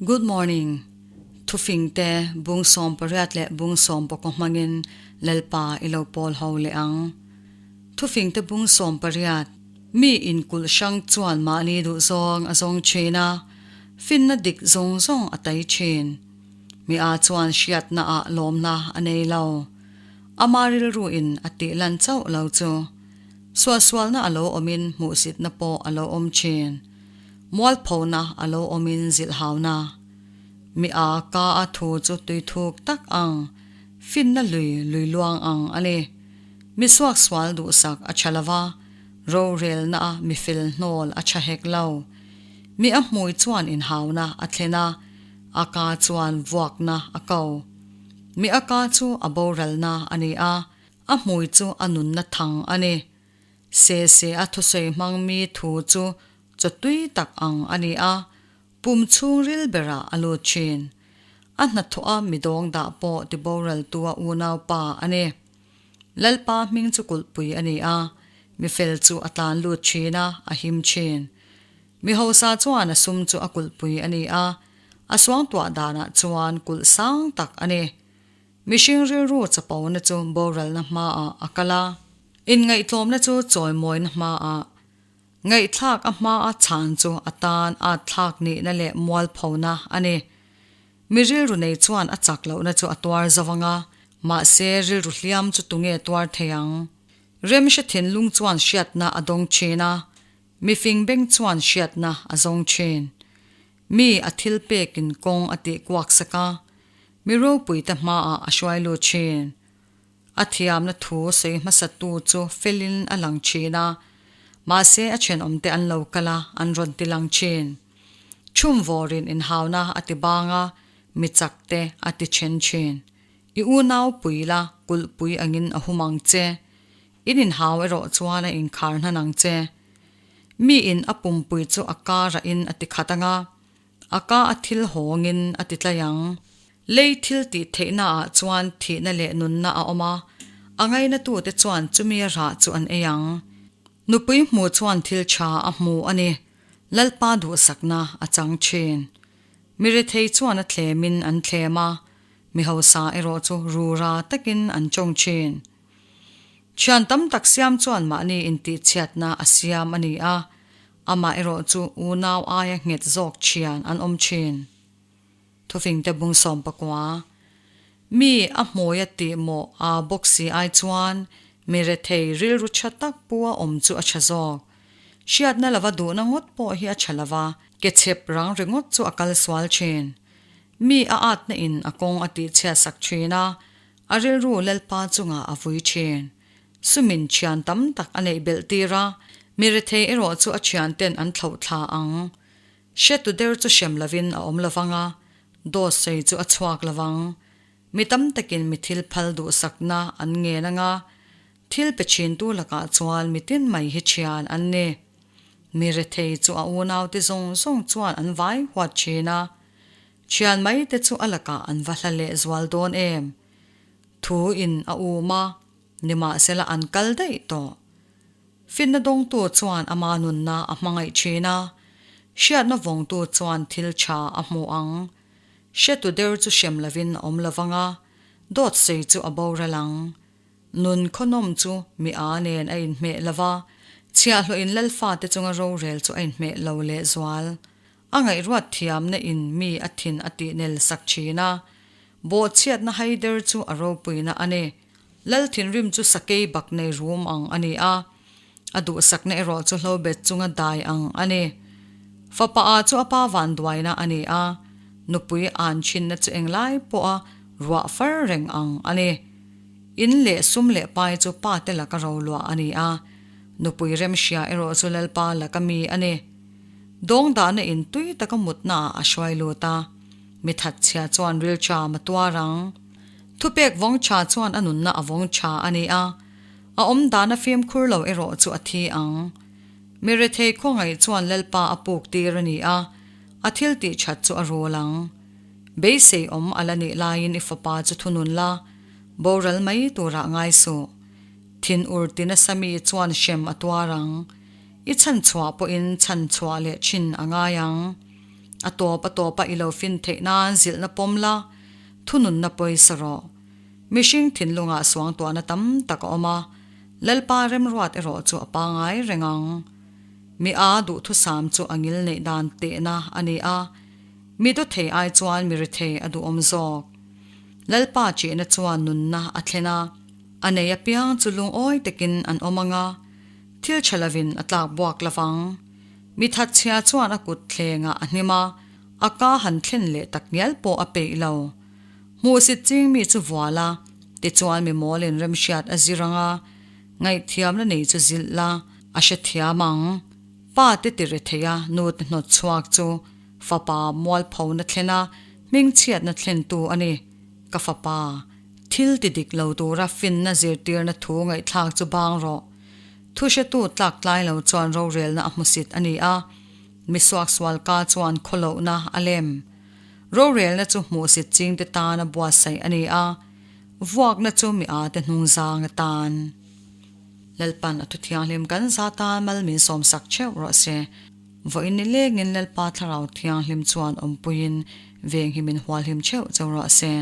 Good morning. Thufing te bung 18 leh bung 19 hmangin Lalpa i lo pawl ho leh ang. Thufing te bung 18. Mi inkulh hrang chuan mahni duh zawng a zawng thin a, finna dik zawng zawng a tai thin. Mi a chuan hriatna ah lawmna a nei lo. Ama rilru in a tih lan chauh lo chu. Suahsualna a lo awmin hmuhsitna pawh a lo awm thin. Mualphona a lo awmin zilhhauna. Mi a ka a thu chu tui thuk tak ang, finna lui lui luang ang a ni. Mi suaksual duhsak a tha lova, rorelna a mi fel hnawl a tha hek lo. Mi a hmui chuan inhauna a thlen a, a ka chuan vuakna a ko. Mi a ka chu a boralna a ni a, A hmui chu a nunna thang a ni. Se se a thusawi hmang mi thu chu chaw tui tak ang a ni a, pum chhungril berah a lut thin. A hnathawh a mi dawng dah pawh ti boraltu a unaupa a ni. Lalpa hming chu kulhpui a ni a, mi fel chu a tlan lut thin a, a him thin. Mi hausa chuan a sum chu a kulhpui a ni a, a suangtuah danah chuan kulh sang tak a ni. Mihring rilru chapona chu boralna hmaah a kal a, inngaihtlawmna chu chawimawina hmaah. Ngaihthlak a hmaa chhan chu a tan at thlak nihna leh mualphona a ni. Mi rilru nei chuan a chak lohna chu a tuar zo ang a, mahse rilru hliam chu tunge tuar thei ang? Remhre thinlung chuan hriatna a dawng thin a, mifing beng chuan hriatna a zawng thin. Mi a thil pekin kawng a tih kuak sak a, mi ropuite hmaah a hruai lut thin. A thiamna thu sawi hmasatu chu felin a lang thin a, mahse a thenawmte an lo kal a, an rawn ti lang thin. Chhum vawrin inhauna a ti bang a, mi chakte a ti then thin. I unau pui la, kulhpui angin a hum ang che. In inhau erawh chuan a inkhar hnan ang che. Mi in a pumpui chu a kar ah in a ti khat ang a, a ka a thil hawng in a ti tlai ang. Lei thil tih theihna ah chuan thihna leh nunna a awm a, a ngaina tu te chuan chumi a rah chu an ei ang. Nupui hmu chuan thil tha a hmu a ni, Lalpa duhsakna a chang thin. Mi rethei chuan a thlem in an thlem a, mi hausa erawh chu rura takin an tawng thin. Thian tam tak siam chuan mahni intihchhiatna a siam a ni a, amah erawh chu unau aia nghet zawk thian an awm thin. Thufingte bung 19. Mi a hmui a tih mawh a bawk si ai chuan mi rethei rilru tha tak pu a awm chu a tha zawk. Hriatna lova duhna ngawt pawh hi a tha lova, ke chhep rang ringawt chu a kal sual thin. Mi a atna in a kawng a tihchhiat sak thin a, A rilru Lalpa chungah a vui thin. Sumin thian tam tak a neih belh tir a, mi rethei erawh chu a thianten an thloh thla ang. Hretu der chu hrem lovin a awm lovang a, dawt sawi chu a chhuak lovang. Mi tam takin mi thil phal duhsakna an ngen ang a, thil pe thintu lakah chuan mi tin mai hi thian an ni. Mi rethei chu a unaute zawng zawng chuan an vai huat thin a, Thian mai te chu a lakah an va hla leh zual dawn em? Thu in a um a, nimahsela an kal daih tawh. Finna dawngtu chuan ama nunna a hmangaih thin a, hriatna vawngtu chuan thil tha a hmu ang. Hretu der chu hrem lovin a awm lovang a, dawt sawi chu a boral ang. Nun khawnawm chu mi a nen a inhmeh lova, chhiahhlawhin lalfate chunga rorel chu a inhmeh lo lehzual. A ngaihruat thiamna in mi a thin a tih nel sak thin a, bawhchhiatna haider chu a ropuina a ni. Lal thinrim chu sakei bak nei rum ang a ni a, a duhsakna erawh chu hlobet chunga dai ang a ni. Fapa a chu a pa vanduaina a ni a, nupui an thinna chu englai pawha ruah far reng ang a ni. In leh sum leh pai chu pa te laka roluah a ni a, nupui remhria erawh chu Lalpa laka mi a ni. Dawng dahna in tui taka mutna ah a hruai lut a, mi thatchhia chuan rilṭam a tuar ang. Thupek vawng tha chuan a nunna a vawng tha a ni a, a awm dahna fimkhur lo erawh chu a thi ang. Mi rethei khawngaih chuan Lalpa a puk tir a ni a, a thil tih that chu a rul ang. Beisei awm a la nih laiin i fapa chu thunun la, boral mai turah ngai suh. Thin ur ti nasa mi chuan hrem a tuar ang. I chhanchhuah pawhin chhanchhuah leh thin a ngai ang. A tawp a tawpa i lo fin theih nan zilhna pawm la, thununna pawisa rawh. Mihring thinlungah suangtuahna tam tak a awm a, Lalpa remruat erawh chu a pangai reng ang. Mi a duhthusam chu a ngil neih dan tehna a ni a, mi dawthei ai chuan mi rethei a duhawm zawk. Lalpa chihna chuan nunna a thlen a, a nei apiang chu lungawi takin an awm ang a, thil tha lovin a tlak buak lovang. Mi thatchhia chuan a kut thlengah a hnim a, a ka han thlen leh tak ngial pawh a peih lo. Hmuhsit ching mi chu vual a, tichuan mi mawlin remhriat a zir ang a, ngaihthiamna nei chu zilh la, a hrethiam ang. Pa te ti rethei a, nu te hnawt chhuak chu fapa mualphona thlen a, hmingchhiatna thlentu a ni. Ka fapa, thil ti dik lo tura finna zirtirna thu ngaihthlak chu bang rawh. Thuhretu tlak tlai lo chuan rorelna a hmusit a ni a, mi suaksual ka chuan khawlohna a lem. Rorelna chu hmuhsit chingte tana buatsaih a ni a, vuakna chu mi ate hnungzang atan. Lalpan a thuthianghlim kan za tan mal min sawmsak theuh rawh se. Vawiin ni lengin Lalpa Thlarau Thianghlim chuan awmpuiin venghi min hualhim theuh cheu rawh se.